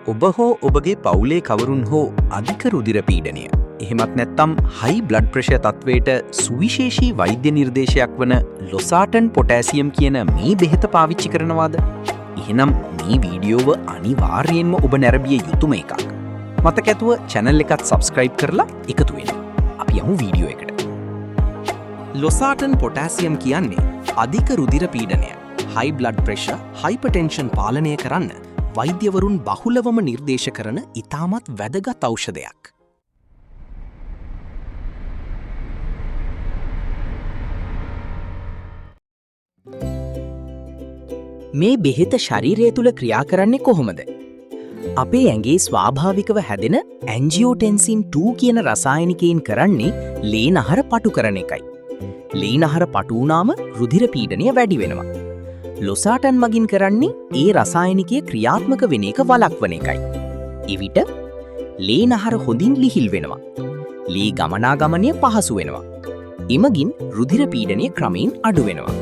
ඔබ හෝ ඔබගේ පවුලේ කවරුන් හෝ අධික රුධිර පීඩනය, එහෙමත් නැත්නම් හයි බ්ලඩ් ප්‍රෙෂර් තත්වයට සුවිශේෂී වෛද්‍ය නිර්දේශයක් වන ලොසාටන් පොටෑසියම් කියන මේ බෙහෙත පාවිච්චි කරනවාද? එහෙනම් මේ වීඩියෝව අනිවාර්යයෙන්ම ඔබ නැරඹිය යුතුම එකක්. මතක ඇතුව චැනල් එකත් සබ්ස්ක්‍රයිබ් කරලා එකතු වෙන්න. අපි යමු වීඩියෝ එකට. ලොසාටන් පොටෑසියම් කියන්නේ අධික රුධිර පීඩනය, හයි බ්ලඩ් ප්‍රෙෂර්, හයිපර්ටෙන්ෂන් පාලනය කරන්න වෛද්‍යවරුන් බහුලවම නිර්දේශ කරන ඉතාමත් වැදගත් ඖෂධයක්. මේ බෙහෙත ශරීරය තුළ ක්‍රියා කරන්නේ කොහොමද? අපේ ඇඟේ ස්වාභාවිකව හැදෙන ඇන්ජියෝටෙන්සින් 2 කියන රසායනිකයෙන් කරන්නේ ලේ නහර පටු කරන එකයි. ලේ නහර පටු වුණාම රුධිර පීඩනය වැඩි වෙනවා. ලොසාටන් මගින් කරන්නේ ඒ රසායනිකය ක්‍රියාත්මක වෙන එක වළක්වන එකයි. එවිට ලේ නහර හොඳින් ලිහිල් වෙනවා. ලේ ගමනාගමනය පහසු වෙනවා. එමගින් රුධිර පීඩනය ක්‍රමයෙන් අඩු වෙනවා.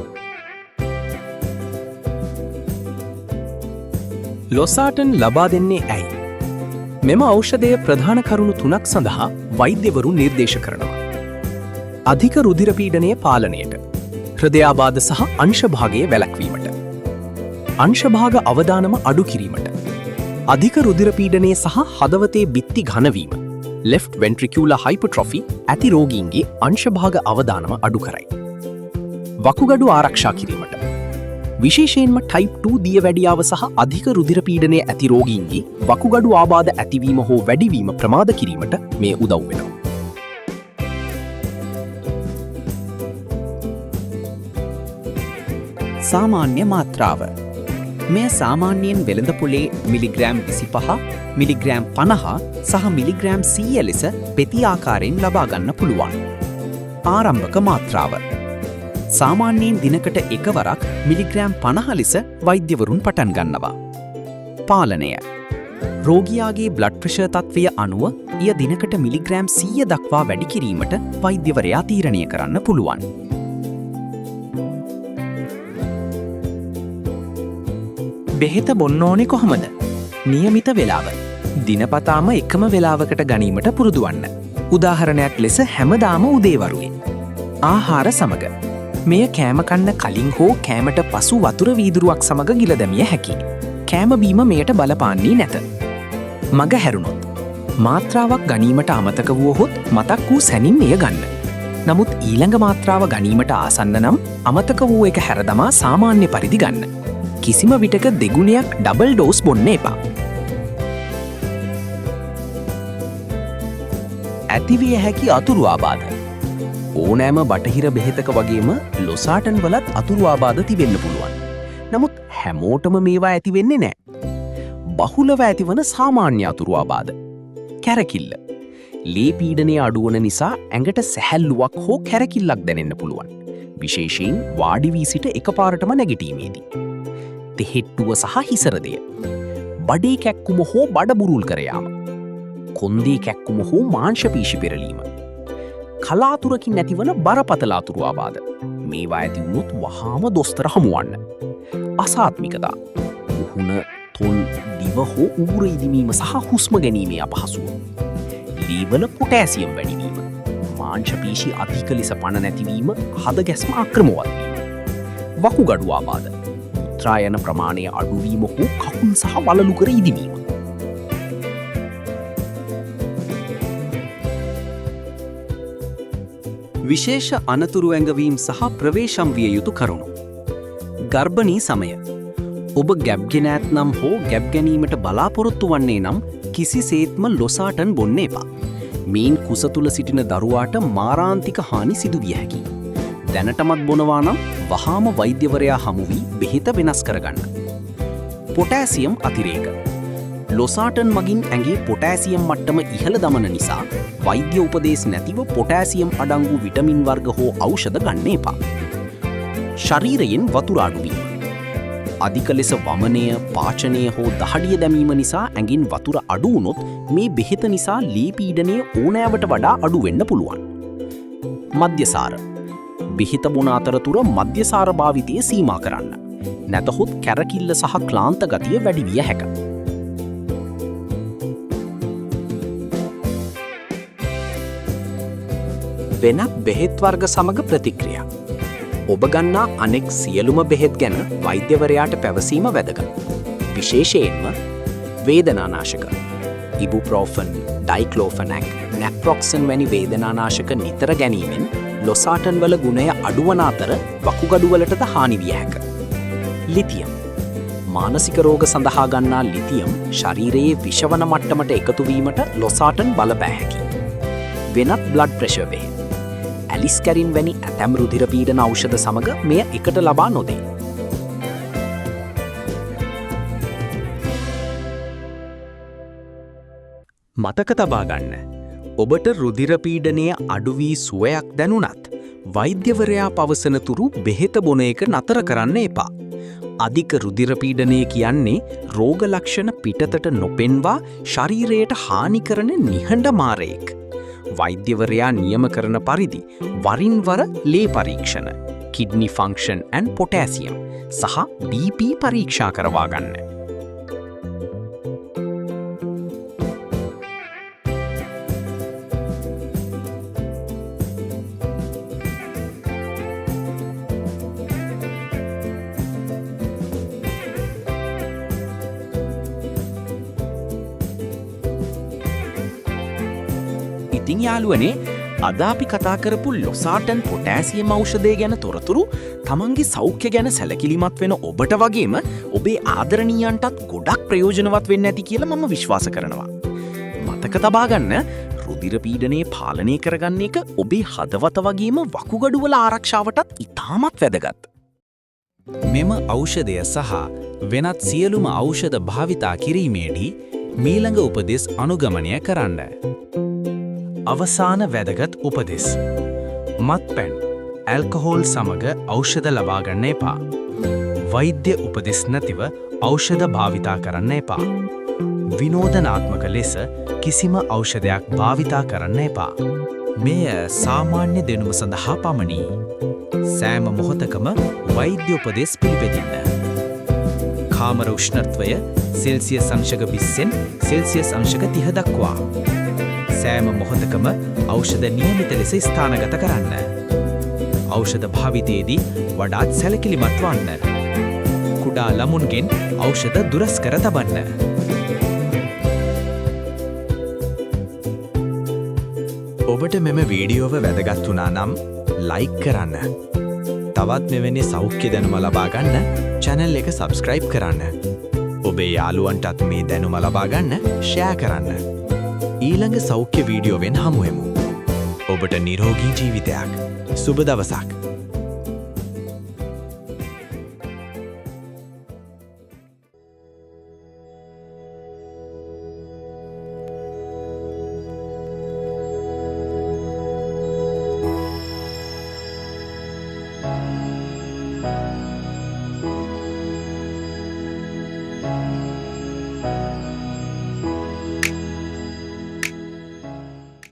ලොසාටන් ලබා දෙන්නේ ඇයි? මෙම ඖෂධය ප්‍රධාන කරුණු තුනක් සඳහා වෛද්‍යවරුන් නිර්දේශ කරනවා. අධික රුධිර පීඩනය පාලනයට, හෘදයාබාධ සහ අංශභාගය වැළැක්වීමට, අංශභාග අවදානම අඩු කිරීමට, අධික රුධිර පීඩනය සහ හදවතේ බිත්ති ඝනවීම, left ventricular hypertrophy ඇති රෝගීන්ගේ අංශභාග අවදානම අඩු කරයි. වකුගඩු ආරක්ෂා කිරීමට, විශේෂයෙන්ම ටයිප් 2 දියවැඩියාව සහ අධික රුධිර පීඩනය ඇති රෝගීන්ගේ වකුගඩු ආබාධ ඇතිවීම හෝ වැඩිවීම ප්‍රමාද කිරීමට මේ උදව් වෙනවා. සාමාන්‍ය මාත්‍රාව. මෙය සාමාන්‍යයෙන් වෙළඳපොලේ මිලිග්‍රෑම් 25, මිලිග්‍රෑම් 50 සහ මිලිග්‍රෑම් 100 ලෙස පෙති ආකාරයෙන් ලබා ගන්න පුළුවන්. ආරම්භක මාත්‍රාව. සාමාන්‍යයෙන් දිනකට එකවරක් මිලිග්‍රෑම් 50 ලෙස වෛද්‍යවරුන් පටන් ගන්නවා. පාලනය. රෝගියාගේ බ්ලඩ් ප්‍රෙෂර් තත්ත්වය අනුව එය දිනකට මිලිග්‍රෑම් 100 දක්වා වැඩි කිරීමට වෛද්‍යවරයා තීරණය කරන්න පුළුවන්. බෙහෙත බොන්න ඕනේ කොහොමද? නියමිත වෙලාව. දිනපතාම එකම වෙලාවකට ගැනීමට පුරුදු වන්න. උදාහරණයක් ලෙස හැමදාම උදේවරුේ. ආහාර සමග. මෙය කෑම කන්න කලින් හෝ කෑමට පසු වතුර වීදුරුවක් සමග ගිල දැමිය හැකියි. කෑම බීම මෙයට බලපාන්නේ නැත. මග හැරුණොත්. මාත්‍රාවක් ගැනීමට අමතක වුවහොත් මතක් වූ සැනින් එය ගන්න. නමුත් ඊළඟ මාත්‍රාව ගැනීමට ආසන්න නම් අමතක වූ එක හැර දමා සාමාන්‍ය පරිදි ගන්න. කිසිම විටක දෙගුණයක් ඩබල් ඩෝස් බොන්න එපා. ඇතිවිය හැකි අතුරු ආබාධ. ඕනෑම බටහිර බෙහෙතක වගේම ලොසාටන් වලත් අතුරු ආබාධ තිබෙන්න පුළුවන්. නමුත් හැමෝටම මේවා ඇති වෙන්නේ නැහැ. බහුලව ඇතිවන සාමාන්‍ය අතුරු ආබාධ. කැරකිල්ල. ලේ පීඩනය අඩුවන නිසා ඇඟට සැහැල්ලුවක් හෝ කැරකිල්ලක් දැනෙන්න පුළුවන්. විශේෂයෙන් වාඩි වී සිට එකපාරටම නැගිටීමේදී. තෙහෙට්ටුව සහ හිසරදය. බඩේ කැක්කුම හෝ බඩ බුරුල් කර යාම. කොන්දේ කැක්කුම හෝ මාංශ පේශි පෙරලීම. කලාතුරකින් ඇතිවන බරපතල අතුරු ආබාධ. මේවා ඇති වුණොත් වහාම දොස්තර හමුවන්න. අසාත්මිකතා. මුහුණ, තොල්, දිව හෝ ඌර ඉදිමීම සහ හුස්ම ගැනීමේ අපහසුව. ලේවල පොටෑසියම් වැඩිවීම. මාංශ පේශි අධික ලෙස පණ නැතිවීම, හද ගැස්ම අක්‍රමවත් වීම. වකුගඩු ආබාධ. මුත්‍රා යන ප්‍රමාණය අඩුවීම හෝ කකුල් සහ වලලු කර ඉදිමීම. විශේෂ අනතුරු ඇඟවීම් සහ ප්‍රවේශම් විය යුතු කරුණු. ගර්භණී සමය. ඔබ ගැබ්ගෙන ඇත්නම් හෝ ගැබ් ගැනීමට බලාපොරොත්තු වන්නේ නම් කිසිසේත්ම ලොසාටන් බොන්න එපා. මෙයින් කුස තුල සිටින දරුවාට මාරාන්තික හානි සිදු විය හැකියි. දැනටමත් බොනවා නම් වහාම වෛද්‍යවරයා හමු වී බෙහෙත වෙනස් කරගන්න. පොටෑසියම් අතිරේක. ලොසාටන් මගින් ඇඟේ පොටෑසියම් මට්ටම ඉහළ දමන නිසා වෛද්‍ය උපදෙස් නැතිව පොටෑසියම් අඩංගු විටමින් වර්ග හෝ ඖෂධ ගන්න එපා. ශරීරයෙන් වතුර අඩුවීම. අධික ලෙස වමනය, පාචනය හෝ දහඩිය දැමීම නිසා ඇඟින් වතුර අඩු වුණොත් මේ බෙහෙත නිසා ලේ පීඩනය ඕනෑවට වඩා අඩු වෙන්න පුළුවන්. මද්‍යසාර. බෙහෙත බොන අතරතුර මද්‍යසාර භාවිතය සීමා කරන්න. නැතහොත් කැරකිල්ල සහ ක්ලාන්ත ගතිය වැඩි විය හැක. වෙනත් බෙහෙත් වර්ග සමග ප්‍රතික්‍රියා. ඔබ ගන්නා අනෙක් සියලුම බෙහෙත් ගැන වෛද්‍යවරයාට පැවසීම වැදගත්. විශේෂයෙන්ම වේදනානාශක. ඉබුප්‍රෝෆන්, ඩයික්ලෝෆෙනැක්, නැප්‍රොක්සන් වැනි වේදනානාශක නිතර ගැනීමෙන් ලොසාටන් වල ගුණය අඩුවන අතර වකුගඩු වලටද හානි විය හැක. ලිතියම්. මානසික රෝග සඳහා ගන්නා ලිතියම් ශරීරයේ විෂවන මට්ටමට එකතු වීමට ලොසාටන් බලපෑ හැකියි. වෙනත් බ්ලඩ් ප්‍රෙෂර් බෙහෙත්. ඇලිස්කැරින් වැනි ඇතැම් රුධිර පීඩන ඖෂධ සමග මෙය එකට ලබා නොදේ. මතක තබා ගන්න. ඔබට රුධිර පීඩනය අඩු වී සුවයක් දැනුණත් වෛද්‍යවරයා පවසන තුරු බෙහෙත බොන එක නතර කරන්න එපා. අධික රුධිර පීඩනය කියන්නේ රෝග ලක්ෂණ පිටතට නොපෙන්වා ශරීරයට හානි කරන නිහඬ මාරයෙක්. වෛද්‍යවරයා නියම කරන පරිදි වරින් වර ලේ පරීක්ෂණ, කිඩ්නි ෆන්ක්ෂන් ඇන්ඩ් පොටෑසියම් සහ BP පරීක්ෂා කරවා ගන්න. ඉතින් යාළුවනේ, අද අපි කතා කරපු ලොසාටන් පොටෑසියම් ඖෂධය ගැන තොරතුරු තමන්ගේ සෞඛ්‍ය ගැන සැලකිලිමත් වෙන ඔබට වගේම ඔබේ ආදරණීයන්ටත් ගොඩක් ප්‍රයෝජනවත් වෙන්න ඇති කියලා මම විශ්වාස කරනවා. මතක තබා ගන්න, රුධිර පීඩනය පාලනය කරගන්න එක ඔබේ හදවත වගේම වකුගඩු වල ආරක්ෂාවටත් ඉතාමත් වැදගත්. මෙම ඖෂධය සහ වෙනත් සියලුම ඖෂධ භාවිතා කිරීමේදී මීළඟ උපදෙස් අනුගමනය කරන්න. අවසාන වැදගත් උපදෙස්. මත්පැන්, ඇල්කොහෝල් සමග ඖෂධ ලබා ගන්න එපා. වෛද්‍ය උපදෙස් නැතිව ඖෂධ භාවිතා කරන්න එපා. විනෝදනාත්මක ලෙස කිසිම ඖෂධයක් භාවිතා කරන්න එපා. මෙය සාමාන්‍ය දැනුම සඳහා පමණි. සෑම මොහොතකම වෛද්‍ය උපදෙස් පිළිපදින්න. කාමර උෂ්ණත්වය සෙල්සියස් අංශක 20න් සෙල්සියස් අංශක 30 දක්වා. සෑම මොහොතකම ඖෂධ නියමිත ලෙස ස්ථානගත කරන්න. ඖෂධ භාවිතයේදී වඩාත් සැලකිලිමත් වන්න. කුඩා ළමුන්ගෙන් ඖෂධ දුරස් කර තබන්න. ඔබට මෙම වීඩියෝව වැදගත් වුණා නම් ලයික් කරන්න. තවත් මෙවැනි සෞඛ්‍ය දැනුම ලබා ගන්න channel එක subscribe කරන්න. ඔබේ යාළුවන්ටත් මේ දැනුම ලබා ගන්න ෂෙයා කරන්න. ඊළඟ සෞඛ්‍ය වීඩියෝවෙන් හමු වෙමු. ඔබට නිරෝගී ජීවිතයක්. සුබ දවසක්.